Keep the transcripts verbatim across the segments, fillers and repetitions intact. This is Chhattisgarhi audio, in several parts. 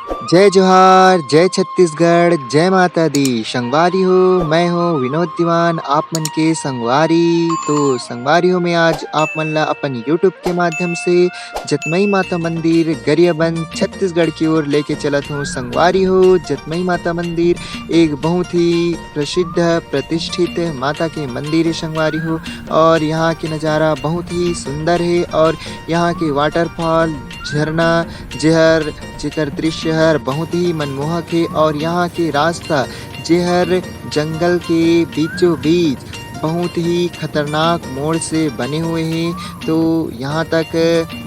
जय जोहार, जय छत्तीसगढ़, जय माता दी। संगवारी हो, मैं हूँ विनोद दीवान, आप मन के संगवारी। तो संगवारी हो, मैं आज आप मन ला अपन YouTube के माध्यम से जतमई माता मंदिर गरियाबंद छत्तीसगढ़ की ओर लेके चलत हूँ। संगवारी हो, जतमई माता मंदिर एक बहुत ही प्रसिद्ध प्रतिष्ठित माता के मंदिर है संगवारी हो। और यहाँ के नज़ारा बहुत ही सुंदर है और यहाँ के वाटरफॉल, झरना, जेहर जेकर दृश्य हर बहुत ही मनमोहक है और यहाँ के रास्ता जेहर जंगल के बीचों बीच बहुत ही खतरनाक मोड़ से बने हुए हैं। तो यहाँ तक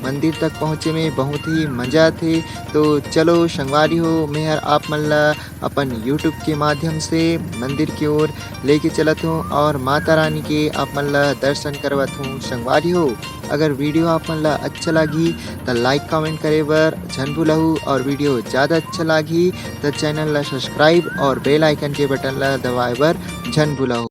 मंदिर तक पहुँचे में बहुत ही मजा आथे। तो चलो संगवारी हो, मैं हर आप मन ला अपन YouTube के माध्यम से मंदिर की ओर लेके चलत हूँ और माता रानी के आप मन ला दर्शन करवत हूँ। संगवारी हो, अगर वीडियो आप मन ला अच्छा लागही त लाइक कमेंट करे बर झन भूलहू और वीडियो ज़्यादा अच्छा लागही त चैनल ला सब्सक्राइब और बेल आइकन के बटन ला दबाए बर झन भूलहू।